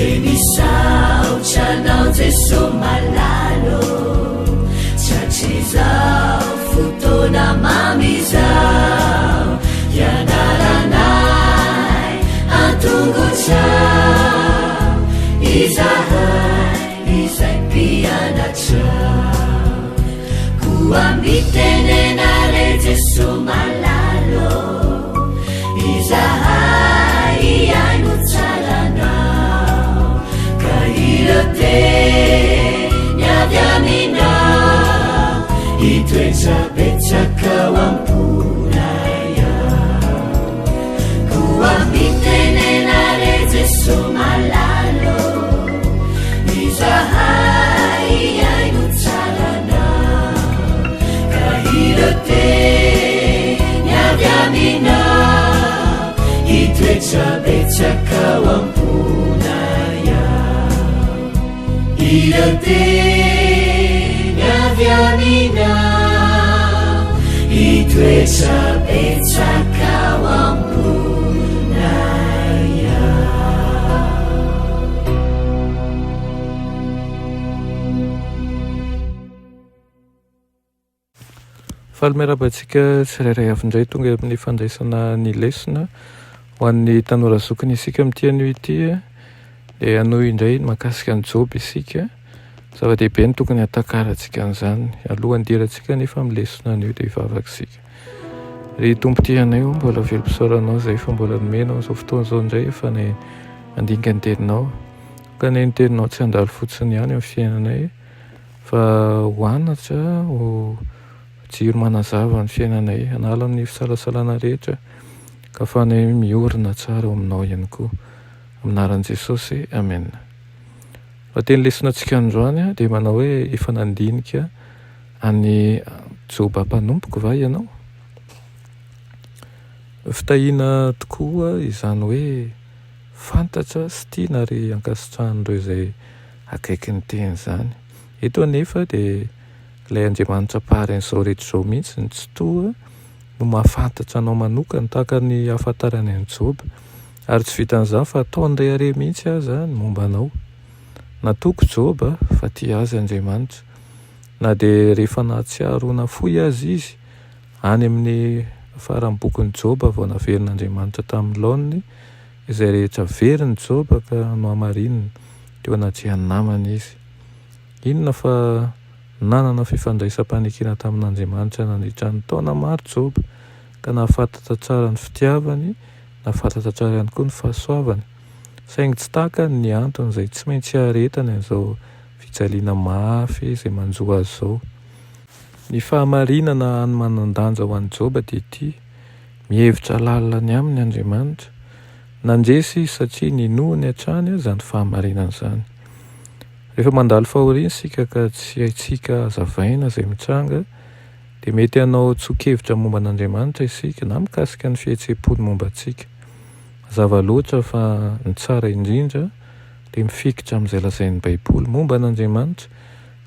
Dia misaotra anao Jeso malala ô, Tratrizao fotoana mamy izao, Hianaranay an-tongotrao, Izahay izay mpianatrao. Koa mitenena re Jeso malala ô, Izahay hihaino tsara anao, Ka ireo teny avy aminao, Hitoetra betsaka ao am-ponay ao. Koa mitenena re Jeso malala ô, Izahay hihaino tsara anao, Ka ireo teny avy aminao, Hitoetra betsaka ao am-ponay ao. Ireo teny avy aminao, Hitoetra betsaka ao am-ponay ao. Faly miarahaba antsika tsirairay avy indray tonga amin'ny fandraisana ny lesona ho an'ny tanora zokiny isika amin'ity anio ity dia hanohy indray ny mahakasika an'i Joba isika. Zava-dehibe ny tokony hahatakarantsika an'izany. Alohan'ny hidirantsika anefa amin'ny lesona anio dia hivavaka isika. Ry Tompo tia anay ô, mbola velom-pisaorana Anao izay fa mbola nomenao izao fotoana izao indray efa ny handinika ny teninao. Ka ny teninao tsy handalo fotsiny ihany amin'ny fiainanay Fa ho anatra, ho jiro manazava ny fiainanay, hanala ny fisalasalana rehetra, ka ahafahanay miorina tsara ao aminao ihany koa. Amin'ny anaran'i Jesosy, Amena. Raha teny lesona antsika androany dia manao hoe efa nandinika an'i Joba mpanompoko va ianao? Fitahiana tokoa izany hoe fantatra sy tiana ary ankasitrahan'ireo izay akaiky ny teny izany. Eto anefa dia ilay Andriamanitra mpahary an'izao rehetra izao mihitsy no Tsitoha no mahafantatra anao manokana tahaka ny ahafantarany an'i Joba. Ary tsy vitan'izany fa ataony rehareha mihitsy aza ny momba anao. Natoky Joba fa tia azy Andriamanitra. Na dia rehefa nahatsiaro ho nafoy aza izy, any amin'ny faran'ny bokin'i Joba vao naverin'Andriamanitra tamin'ny laoniny, Izay rehetra verin'i Joba ka nohamarininy teo anatrehan'ny namany izy. Inona fa nanana fifandraisam-panekena tamin'Andriamanitra nandritra ny taona maro Joba, ka nahafantatra tsara ny fitiavany, nahafantatra tsara ihany koa ny fahasoavany. Saingy tsy takany ny antony izay tsy maintsy hiaretany an'izao fijaliana mafy izay manjo azy izao. Ny fahamarinana hany manan-danja ho an'i Joba dia ity, Mihevitra lalina ny aminy Andriamanitra. Nandresy izy satria ninoany hatrany izany fahamarinana izany. Rehefa mandalo fahoriana isika ka tsy haintsika hazavaina izay mitranga, dia mety hanao tsoa-kevitra momba an'Andriamanitra isika na mikasika ny fihetseham-pony momba antsika. Mazava loatra fa ny tsara indrindra dia mifikitra amin'izay lazain'ny Baiboly momba an'Andriamanitra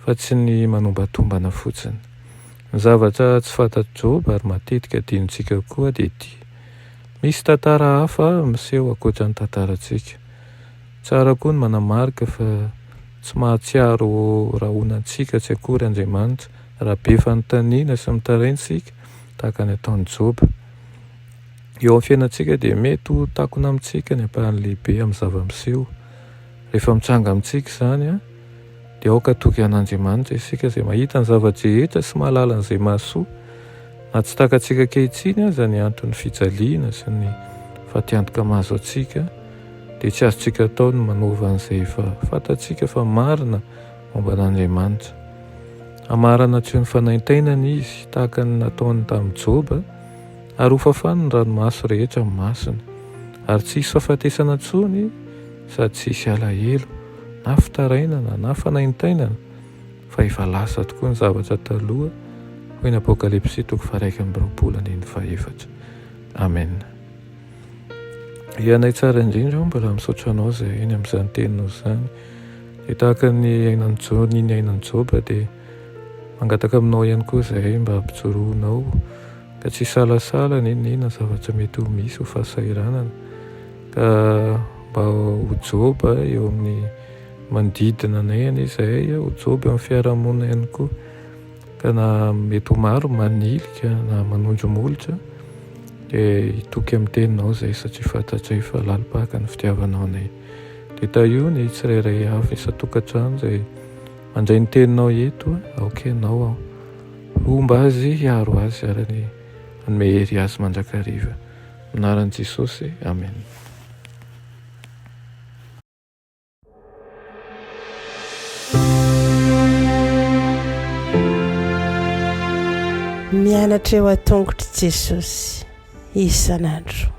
fa tsy ny manombatombana fotsiny. Ny zavatra tsy fantatr'i Joba ary matetika adinontsika koa dia ity, Misy tantara hafa miseho ankoatra ny tantarantsika. Tsara koa ny manamarika fa tsy mahatsiaro ho rahonantsika tsy akory Andriamanitra raha be fanontaniana sy mitaraina isika tahaka ny ataon'i Joba. Eo amin'ny fiainantsika dia mety ho takona amintsika ny ampahany lehibe amin'ny zava-miseho. Rehefa mitranga amintsika izany, dia aoka hatoky an'Andriamanitra isika izay mahita ny zava-drehetra sy mahalala an'izay mahasoa. Na tsy takatsika ankehitriny aza ny anton'ny fijaliana sy ny fatiantoka mahazo antsika, dia tsy azontsika atao ny manova an'izay efa fantatsika fa marina momba an'Andriamanitra. Hamarana hatreo ny fanaintainana Izy, tahaka ny nataony tamin'i Joba, ary hofafany ny ranomaso rehetra amin'ny masony. Ary tsy hisy fahafatesana intsony sady tsy hisy alahelo, na fitarainana, na fanaintainana, fa efa lasa tokoa ny zavatra taloha, hoy ny Apokalypsy toko faha-21 andininy fahaefatra. Amena. Ianay tsara indrindra aho mbola misaotra anao izay eny amin'izany teninao izany. Dia tahaka ny ainan'i Jo, ny niainan'i Joba dia mangataka aminao ihany koa izahay mba hampijoroanao ka tsy hisalasala n'inona n'inona zavatra mety ho misy ho fahasahiranana ka. Mba ho joba eo amin'ny manodidina anay anie izahay, ho joba eo amin'ny fiarahamonina ihany koa. Ka na mety ho maro manilika na manondro molotra dia hitoky amin'ny teninao izahay satria fantatray fa lalim-paka ny fitiavanao anay. Dia tahio ny tsirairay avy isan-tokantrano izay mandray ny teninao eto, aoka ianao homba azy, hiaro azy ary ny hanome hery azy mandrakariva. Amin'ny anaran'i Jesosy, Amen. Mianatra eo an-tongotr'i Jesosy isan'andro.